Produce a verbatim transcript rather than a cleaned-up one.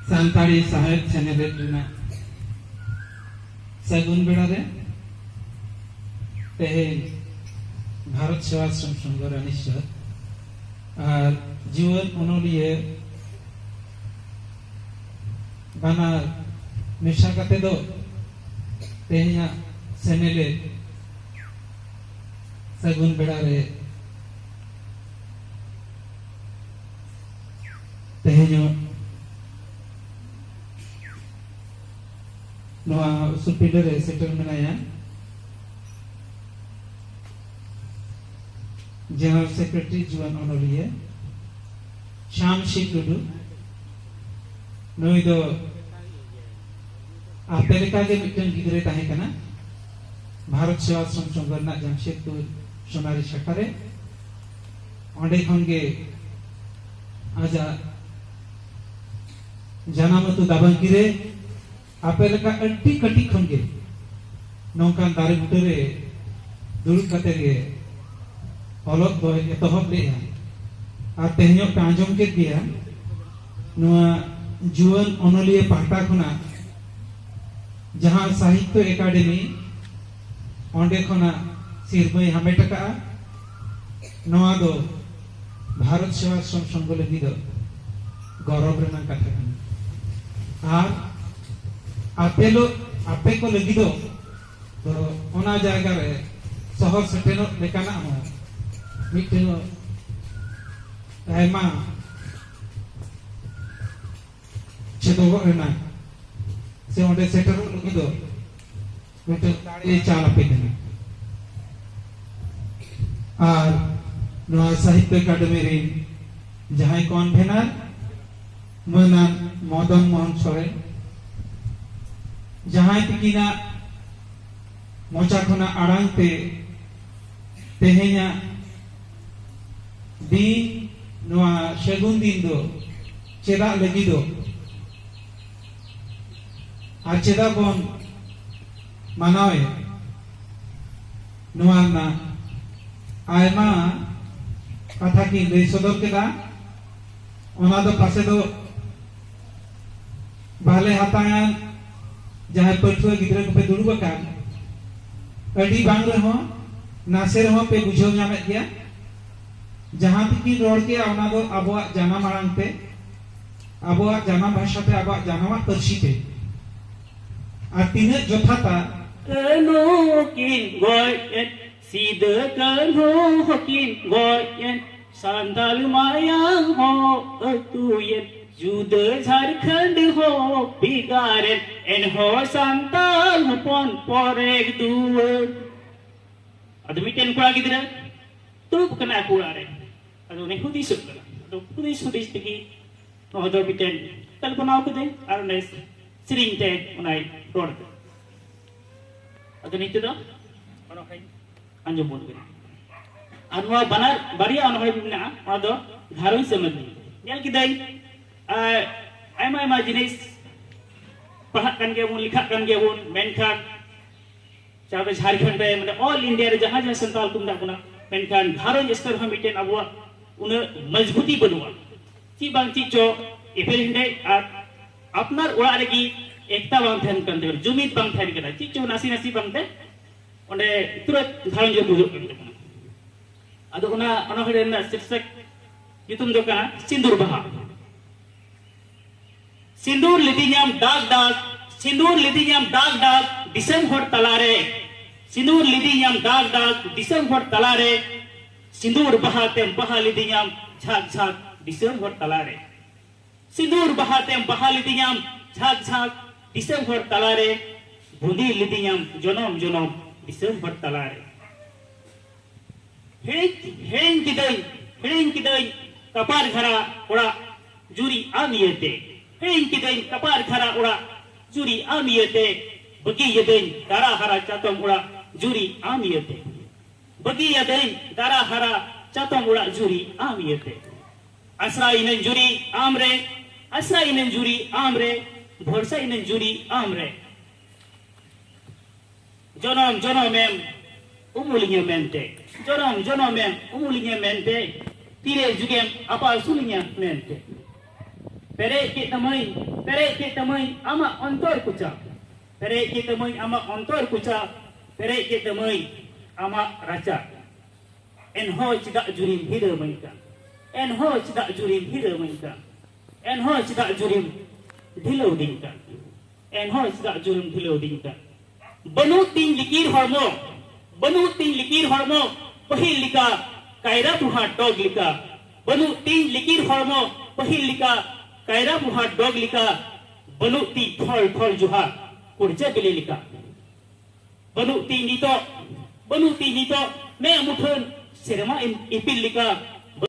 ᱥᱟᱱᱛᱟᱲᱤ ᱥᱟᱶᱦᱮᱫ ᱥᱮᱱᱮᱞᱮᱫ ᱨᱮᱱᱟᱜ ᱥᱟᱹᱜᱩᱱ ᱵᱮᱲᱟ ᱨᱮ ᱛᱮᱦᱮᱧ ᱵᱷᱟᱨᱚᱛ ᱥᱮᱵᱟᱥᱨᱚᱢ ᱥᱚᱝᱜᱷᱚ ᱨᱟᱱᱤᱥᱚᱨ ᱟᱨ ᱡᱩᱣᱟᱹᱱ ᱚᱱᱚᱞᱤᱭᱟᱹ ᱵᱟᱱᱟᱨ ᱢᱮᱥᱟ ᱠᱟᱛᱮ ᱫᱚ ᱛᱮᱦᱮᱧᱟᱜ ᱥᱮᱱᱮᱞᱮᱫ ᱥᱟᱹᱜᱩᱱ ᱵᱮᱲᱟ ᱨᱮ ᱛᱮᱦᱮᱧᱚᱜ ᱱᱚᱣᱟ ᱩᱥᱩᱞ ᱯᱤᱸᱰᱟᱹ ᱨᱮ ᱥᱮᱴᱮᱨ ᱢᱮᱱᱟᱭᱟ ᱡᱮᱱᱟᱨᱮᱞ ᱥᱮᱠᱨᱮᱴᱟᱨᱤ ᱡᱩᱣᱟᱹᱱ ᱚᱱᱚᱞᱤᱭᱟᱹ ᱥᱟᱢᱥᱤ ᱴᱩᱰᱩ᱾ ᱱᱩᱭ ᱫᱚ ᱟᱯᱮ ᱞᱮᱠᱟᱜᱮ ᱢᱤᱫᱴᱟᱝ ᱜᱤᱫᱽᱨᱟᱹᱭ ᱛᱟᱦᱮᱸ ᱠᱟᱱᱟ ᱵᱷᱟᱨᱚᱛ ᱥᱮᱵᱟᱥᱨᱚᱢ ᱥᱚᱝᱜᱷᱚ ᱨᱮᱱᱟᱜ ᱡᱟᱢᱥᱮᱫᱽᱯᱩᱨ ᱥᱚᱱᱟᱨᱤ ᱥᱟᱠᱷᱟ ᱨᱮ᱾ ᱚᱸᱰᱮ ᱠᱷᱚᱱ ᱜᱮ ᱟᱡᱟᱜ ᱡᱟᱱᱟᱢ ᱟᱹᱛᱩ ᱫᱟᱵᱟᱝᱠᱤ ᱨᱮ ᱟᱯᱮ ᱞᱮᱠᱟ ᱟᱹᱰᱤ ᱠᱟᱹᱴᱤᱡ ᱠᱷᱚᱱ ᱜᱮ ᱱᱚᱝᱠᱟᱱ ᱫᱟᱨᱮ ᱵᱩᱴᱟᱹ ᱨᱮ ᱫᱩᱲᱩᱵ ᱠᱟᱛᱮ ᱜᱮ ᱚᱞᱚᱜ ᱫᱚᱭ ᱮᱛᱚᱦᱚᱵ ᱞᱮᱫᱼᱟ᱾ ᱟᱨ ᱛᱮᱦᱮᱧᱚᱜ ᱯᱮ ᱟᱸᱡᱚᱢ ᱠᱮᱫ ᱜᱮᱭᱟ, ᱱᱚᱣᱟ ᱡᱩᱣᱟᱹᱱ ᱚᱱᱚᱞᱤᱭᱟᱹ ᱯᱟᱦᱴᱟ ᱠᱷᱚᱱᱟᱜ ᱡᱟᱦᱟᱸ ᱥᱟᱦᱤᱛᱛᱚ ᱮᱠᱟᱰᱮᱢᱤ ᱚᱸᱰᱮ ᱠᱷᱚᱱᱟᱜ ᱥᱤᱨᱯᱟᱹᱭ ᱦᱟᱢᱮᱴ ᱟᱠᱟᱫᱼᱟ, ᱱᱚᱣᱟ ᱫᱚ ᱵᱷᱟᱨᱚᱛ ᱥᱮᱵᱟᱥᱨᱚᱢ ᱥᱚᱝᱜᱷᱚ ᱞᱟᱹᱜᱤᱫ ᱫᱚ ᱜᱚᱨᱚᱵᱽ ᱨᱮᱱᱟᱜ ᱠᱟᱛᱷᱟ ᱠᱟᱱᱟ᱾ ᱟᱨ ᱟᱯᱮ ᱞᱳ-, ᱟᱯᱮ ᱠᱚ ᱞᱟᱹᱜᱤᱫ ᱫᱚ, ᱫᱚ ᱚᱱᱟ ᱡᱟᱭᱜᱟ ᱨᱮ ᱥᱚᱦᱚᱨ ᱥᱮᱴᱮᱨᱚᱜ ᱞᱮᱠᱟᱱᱟᱜ ᱦᱚᱸ ᱢᱤᱫᱴᱮᱱ ᱟᱭᱢᱟ ᱪᱮᱫᱚᱜᱚᱜ ᱨᱮᱱᱟᱜ ᱥᱮ ᱚᱸᱰᱮ ᱥᱮᱴᱮᱨᱚᱜ ᱞᱟᱹᱜᱤᱫ ᱫᱚ ᱢᱤᱫᱴᱮᱱ ᱫᱟᱲᱮ ᱪᱟᱞ ᱟᱯᱮ ᱠᱟᱱᱟ᱾ ᱟᱨ ᱱᱚᱣᱟ ᱥᱟᱦᱤᱛᱛᱚ ᱮᱠᱟᱰᱮᱢᱤ ᱨᱮᱱ ᱡᱟᱦᱟᱸᱭ ᱠᱚᱱᱵᱷᱮᱱᱟᱨ ᱢᱟᱹᱱᱟᱱ ᱢᱚᱫᱚᱱ ᱢᱳᱦᱚᱱ ᱥᱚᱨᱮᱱ, ᱡᱟᱦᱟᱸᱭ ᱛᱤᱠᱤᱱᱟᱜ ᱢᱚᱪᱟ ᱠᱷᱚᱱᱟᱜ ᱟᱲᱟᱝ ᱛᱮ ᱛᱮᱦᱮᱧᱟᱜ ᱫᱤᱱ, ᱱᱚᱣᱟ ᱥᱟᱹᱜᱩᱱ ᱫᱤᱱ ᱫᱚ ᱪᱮᱫᱟᱜ ᱞᱟᱹᱜᱤᱫᱚᱜ ᱟᱨ ᱪᱮᱫᱟᱜ ᱵᱚᱱ ᱢᱟᱱᱟᱣᱮᱫ, ᱱᱚᱣᱟ ᱨᱮᱱᱟᱜ ᱟᱭᱢᱟ ᱠᱟᱛᱷᱟ ᱠᱤᱱ ᱞᱟᱹᱭ ᱥᱚᱫᱚᱨ ᱠᱮᱫᱟ᱾ ᱚᱱᱟ ᱫᱚ ᱯᱟᱥᱮ ᱫᱚ ᱛᱟᱦᱞᱮ ᱦᱟᱛᱟᱝᱟᱱ ᱡᱟᱦᱟᱸᱭ ᱯᱟᱹᱴᱷᱩᱣᱟᱹ ᱜᱤᱫᱽᱨᱟᱹ ᱠᱚᱯᱮ ᱫᱩᱲᱩᱵ ᱟᱠᱟᱱ, ᱟᱹᱰᱤ ᱵᱟᱝ ᱨᱮᱦᱚᱸ ᱱᱟᱥᱮ ᱨᱮᱦᱚᱸ ᱯᱮ ᱵᱩᱡᱷᱟᱹᱣ ᱧᱟᱢᱮᱫ ᱜᱮᱭᱟ᱾ ᱡᱟᱦᱟᱸ ᱛᱮᱠᱤᱱ ᱨᱚᱲ ᱠᱮᱜᱼᱟ, ᱚᱱᱟ ᱫᱚ ᱟᱵᱚᱣᱟᱜ ᱡᱟᱱᱟᱢ ᱟᱲᱟᱝ ᱛᱮ, ᱟᱵᱚᱣᱟᱜ ᱡᱟᱱᱟᱢ ᱵᱷᱟᱥᱟ ᱛᱮ, ᱟᱵᱚᱣᱟᱜ ᱡᱟᱱᱟᱢᱟᱜ ᱯᱟᱹᱨᱥᱤ ᱛᱮ᱾ ᱟᱨ ᱛᱤᱱᱟᱹᱜ ᱡᱚᱛᱷᱟᱛᱟ, ᱱᱩᱠᱤᱱ ᱜᱚᱡ ᱮᱱ, ᱥᱤᱫᱟᱹ ᱠᱟᱹᱱᱦᱩ ᱦᱚᱸᱠᱤᱱ ᱜᱚᱡ ᱮᱱ, ᱥᱟᱱᱛᱟᱞ ᱢᱟᱭᱟᱝ ᱦᱚᱸ ᱟᱹᱛᱩᱭᱮᱱ, ᱡᱩᱫᱟᱹ ᱡᱷᱟᱨᱠᱷᱚᱸᱰ ᱦᱚᱸ ᱵᱷᱮᱜᱟᱨᱮᱱ, ᱮᱱᱦᱚᱸ ᱥᱟᱱᱛᱟᱞ ᱦᱚᱯᱚᱱ ᱯᱚᱨᱮᱜ ᱫᱩᱣᱟᱹᱨ᱾ ᱟᱫᱚ ᱢᱤᱫᱴᱮᱱ ᱠᱚᱲᱟ ᱜᱤᱫᱽᱨᱟᱹ ᱫᱩᱲᱩᱵ ᱠᱟᱱᱟ ᱟᱠᱚ ᱚᱲᱟᱜ ᱨᱮ᱾ ᱟᱫᱚ ᱩᱱᱤ ᱦᱩᱫᱤᱥᱚᱜ ᱠᱟᱱᱟ᱾ ᱟᱫᱚ ᱦᱩᱫᱤᱥ ᱦᱩᱫᱤᱥ ᱛᱮᱜᱮ ᱱᱚᱣᱟ ᱫᱚ ᱢᱤᱫᱴᱮᱱ ᱠᱚᱞᱯᱚᱱᱟᱣ ᱠᱟᱫᱟᱭ ᱟᱨ ᱚᱱᱮ ᱥᱮᱨᱮᱧ ᱛᱮ ᱚᱱᱟᱭ ᱨᱚᱲ ᱠᱟᱫᱟ᱾ ᱟᱫᱚ ᱱᱤᱛᱚᱜ ᱫᱚ ᱚᱱᱚᱬᱦᱮᱧ ᱟᱸᱡᱚᱢ ᱵᱚᱱ ᱠᱟᱱᱟ᱾ ᱟᱨ ᱱᱚᱣᱟ ᱵᱟᱱᱟᱨ ᱵᱟᱨᱭᱟ ᱚᱱᱚᱬᱦᱮ ᱢᱮᱱᱟᱜᱼᱟ, ᱚᱱᱟ ᱫᱚ ᱜᱷᱟᱨᱚᱸᱡᱽ ᱥᱚᱢᱵᱚᱱᱫᱷᱤ᱾ ᱧᱮᱞ ᱠᱤᱫᱟᱹᱧ, ᱟᱨ ᱟᱭᱢᱟ ᱟᱭᱢᱟ ᱡᱤᱱᱤᱥ ᱯᱟᱲᱦᱟᱜ ᱠᱟᱱ ᱜᱮᱭᱟᱵᱚᱱ, ᱞᱮᱠᱷᱟᱜ ᱠᱟᱱ ᱜᱮᱭᱟᱵᱚᱱ, ᱢᱮᱱᱠᱷᱟᱱ ᱪᱟᱦᱮ ᱡᱷᱟᱲᱠᱷᱚᱸᱰ ᱨᱮ, ᱢᱟᱱᱮ, all India ᱨᱮ ᱡᱟᱦᱟᱸ ᱡᱟᱦᱟᱸ ᱥᱟᱱᱛᱟᱲ ᱠᱚ ᱢᱮᱱᱟᱜ ᱵᱚᱱᱟ, ᱢᱮᱱᱠᱷᱟᱱ ᱜᱷᱟᱨᱚᱸᱡᱽ ᱥᱛᱚᱨ ᱦᱚᱸ ᱢᱤᱫᱴᱮᱱ ᱟᱵᱚᱣᱟᱜ ᱩᱱᱟᱹᱜ ᱢᱚᱡᱽᱵᱩᱛᱤ ᱵᱟᱹᱱᱩᱜᱼᱟ᱾ ᱪᱮᱫ ᱵᱟᱝ ᱪᱮᱫ ᱪᱚ ᱮᱯᱮᱨ ᱦᱮᱸᱰᱮᱡ ᱟᱨ ᱟᱯᱱᱟᱨ ᱚᱲᱟᱜ ᱨᱮᱜᱮ ᱮᱠᱛᱟ ᱵᱟᱝ ᱛᱟᱦᱮᱱ ᱠᱟᱱ ᱛᱟᱵᱚᱱᱟ, ᱡᱩᱢᱤᱫ ᱵᱟᱝ ᱛᱟᱦᱮᱱ ᱠᱟᱱᱟ, ᱪᱮᱫ ᱪᱚ ᱱᱟᱥᱮ ᱱᱟᱥᱮ ᱵᱟᱝᱛᱮ ᱚᱸᱰᱮ ᱛᱩᱨᱟᱹᱛ ᱜᱷᱟᱨᱚᱸᱡᱽ ᱨᱮ ᱵᱩᱡᱷᱟᱹᱜ ᱠᱟᱱ ᱛᱟᱵᱚᱱᱟ᱾ ᱟᱫᱚ ᱚᱱᱟ ᱚᱱᱚᱬᱦᱮ ᱨᱮᱱᱟᱜ ᱥᱤᱨᱥᱟᱹᱠ ᱧᱩᱛᱩᱢ ᱫᱚ ᱠᱟᱱᱟ ᱥᱤᱸᱫᱩᱨ ᱵᱟᱦᱟ᱾ ᱥᱤᱸᱫᱩᱨ ᱞᱤᱫᱤᱧᱟᱢ ᱫᱟᱜᱽ ᱫᱟᱜᱽ, ᱥᱤᱸᱫᱩᱨ ᱞᱤᱫᱤᱧᱟᱢ ᱫᱟᱜᱽ ᱫᱟᱜᱽ ᱫᱤᱥᱚᱢ ᱦᱚᱲ ᱛᱟᱞᱟᱨᱮ, ᱥᱤᱸᱫᱩᱨ ᱞᱤᱫᱤᱧᱟᱢ ᱫᱟᱜᱽ ᱫᱟᱜᱽ ᱫᱤᱥᱚᱢ ᱦᱚᱲ ᱛᱟᱞᱟᱨᱮ, ᱥᱤᱸᱫᱩᱨ ᱵᱟᱦᱟ ᱛᱮᱢ ᱵᱟᱦᱟ ᱞᱤᱫᱤᱧᱟᱢ ᱡᱷᱟᱠ ᱡᱷᱟᱠ ᱫᱤᱥᱚᱢ ᱦᱚᱲ ᱛᱟᱞᱟᱨᱮ, ᱥᱤᱸᱫᱩᱨ ᱵᱟᱦᱟ ᱛᱮᱢ ᱵᱟᱦᱟ ᱞᱤᱫᱤᱧᱟᱢ ᱡᱷᱟᱠ ᱡᱷᱟᱠ ᱫᱤᱥᱚᱢ ᱦᱚᱲ ᱛᱟᱞᱟᱨᱮ, ᱵᱩᱸᱫᱤ ᱞᱤᱫᱤᱧᱟᱢ ᱡᱚᱱᱚᱢ ᱡᱚᱱᱚᱢ ᱫᱤᱥᱚᱢ ᱦᱚᱲ ᱛᱟᱞᱟᱨᱮ᱾ ᱦᱤᱲᱤᱧ, ᱦᱤᱲᱤᱧ ᱠᱤᱫᱟᱹᱧ, ᱦᱤᱲᱤᱧ ᱠᱤᱫᱟᱹᱧ ᱠᱟᱯᱟᱨ ᱜᱷᱟᱨᱟ ᱚᱲᱟᱜ ᱡᱩᱨᱤ ᱟᱢ ᱤᱭᱟᱹᱛᱮ᱾ ᱦᱤᱲᱤᱧ ᱠᱤᱫᱟᱹᱧ ᱠᱟᱯᱟᱨ ᱜᱷᱟᱨᱟ ᱚᱲᱟᱜ ᱡᱩᱨᱤ ᱟᱢ ᱤᱭᱟᱹᱛᱮ᱾ ᱵᱟᱹᱜᱤᱭᱟᱹᱫᱟᱹᱧ ᱫᱟᱨᱟ ᱦᱟᱨᱟ ᱪᱟᱛᱚᱢ ᱚᱲᱟᱜ ᱡᱩᱨᱤ ᱟᱢ ᱤᱭᱟᱹᱛᱮ᱾ ᱵᱟᱹᱜᱤᱭᱟᱹᱫᱟᱹᱧ ᱫᱟᱨᱟ ᱦᱟᱨᱟ ᱪᱟᱛᱚᱢ ᱚᱲᱟᱜ ᱡᱩᱨᱤ ᱟᱢ ᱤᱭᱟᱹᱛᱮ᱾ ᱟᱥᱨᱟ ᱤᱱᱟᱹᱧ ᱡᱩᱨᱤ ᱟᱢ ᱨᱮ, ᱟᱥᱨᱟ ᱤᱱᱟᱹᱧ ᱡᱩᱨᱤ ᱟᱢ ᱨᱮ, ᱵᱷᱚᱨᱥᱟ ᱤᱱᱟᱹᱧ ᱡᱩᱨᱤ ᱟᱢ ᱨᱮ᱾ ᱡᱚᱱᱚᱢ ᱡᱚᱱᱚᱢᱮᱢ ᱩᱢᱩᱞᱤᱧᱟ ᱢᱮᱱᱛᱮ, ᱡᱚᱱᱚᱢ ᱡᱚᱱᱚᱢᱮᱢ ᱩᱢᱩᱞᱤᱧᱟ ᱢᱮᱱᱛᱮ, ᱛᱤᱨᱮ ᱡᱩᱜᱮᱢ ᱟᱯᱟᱥᱩᱞᱤᱧᱟ ᱢᱮᱱᱛᱮ᱾ ᱯᱮᱨᱮᱡ ᱠᱮᱫ ᱛᱟᱢᱟᱹᱧ, ᱯᱮᱨᱮᱡ ᱠᱮᱫ ᱛᱟᱢᱟᱹᱧ ᱟᱢᱟᱜ ᱚᱱᱛᱚᱨ ᱠᱚᱪᱟ᱾ ᱯᱮᱨᱮᱡ ᱠᱮᱫ ᱛᱟᱢᱟᱹᱧ ᱟᱢᱟᱜ ᱚᱱᱛᱚᱨ ᱠᱚᱪᱟ, ᱯᱮᱨᱮᱡ ᱠᱮᱫ ᱛᱟᱢᱟᱹᱧ ᱟᱢᱟᱜ ᱨᱟᱪᱟ᱾ ᱮᱱᱦᱚᱸ ᱪᱮᱫᱟᱜ ᱡᱩᱨᱤᱢ ᱦᱤᱨᱟᱹᱢᱟᱹᱧ ᱠᱟᱱ? ᱮᱱᱦᱚᱸ ᱪᱮᱫᱟᱜ ᱡᱩᱨᱤᱢ ᱦᱤᱨᱟᱹᱢᱟᱹᱧ ᱠᱟᱱ? ᱮᱱᱦᱚᱸ ᱪᱮᱫᱟᱜ ᱡᱩᱨᱤᱢ ᱰᱷᱤᱞᱟᱹᱣ ᱫᱤᱧ ᱠᱟᱱ? ᱮᱱᱦᱚᱸ ᱪᱮᱫᱟᱜ ᱡᱩᱨᱤᱢ ᱰᱷᱤᱞᱟᱹᱣ ᱫᱤᱧ ᱠᱟᱱ? ᱵᱟᱹᱱᱩᱜ ᱛᱤᱧ ᱞᱤᱠᱤᱨ ᱦᱚᱲᱢᱚ, ᱵᱟᱹᱱᱩᱜ ᱛᱤᱧ ᱞᱤᱠᱤᱨ ᱦᱚᱲᱢᱚ, ᱯᱟᱹᱦᱤᱞ ᱞᱮᱠᱟ ᱠᱟᱭᱨᱟ ᱯᱩᱦᱟ ᱰᱚᱜᱽ ᱞᱮᱠᱟ᱾ ᱵᱟᱹᱱᱩᱜ ᱛᱤᱧ ᱞᱤᱠᱤᱨ ᱦᱚᱲᱢᱚ, ᱯᱟᱹᱦᱤᱞ ᱞᱮᱠᱟ ᱠᱟᱭᱨᱟ ᱯᱩᱦᱟ ᱰᱚᱜᱽ ᱞᱮᱠᱟ᱾ ᱵᱟᱹᱱᱩᱜ ᱛᱤᱧ ᱛᱷᱚᱞ ᱛᱷᱚᱞ ᱡᱚᱦᱟ ᱠᱩᱲᱪᱟᱹ ᱵᱤᱞᱤ ᱞᱮᱠᱟ᱾ ᱵᱟᱹᱱᱩᱜ ᱛᱤᱧ ᱱᱤᱛᱚᱜ, ᱵᱟᱹᱱᱩᱜ ᱛᱤᱧ ᱱᱤᱛᱚᱜ ᱢᱮᱫ ᱢᱩᱴᱷᱟᱹᱱ ᱥᱮᱨᱢᱟ ᱤᱯᱤᱞ ᱞᱮᱠᱟ᱾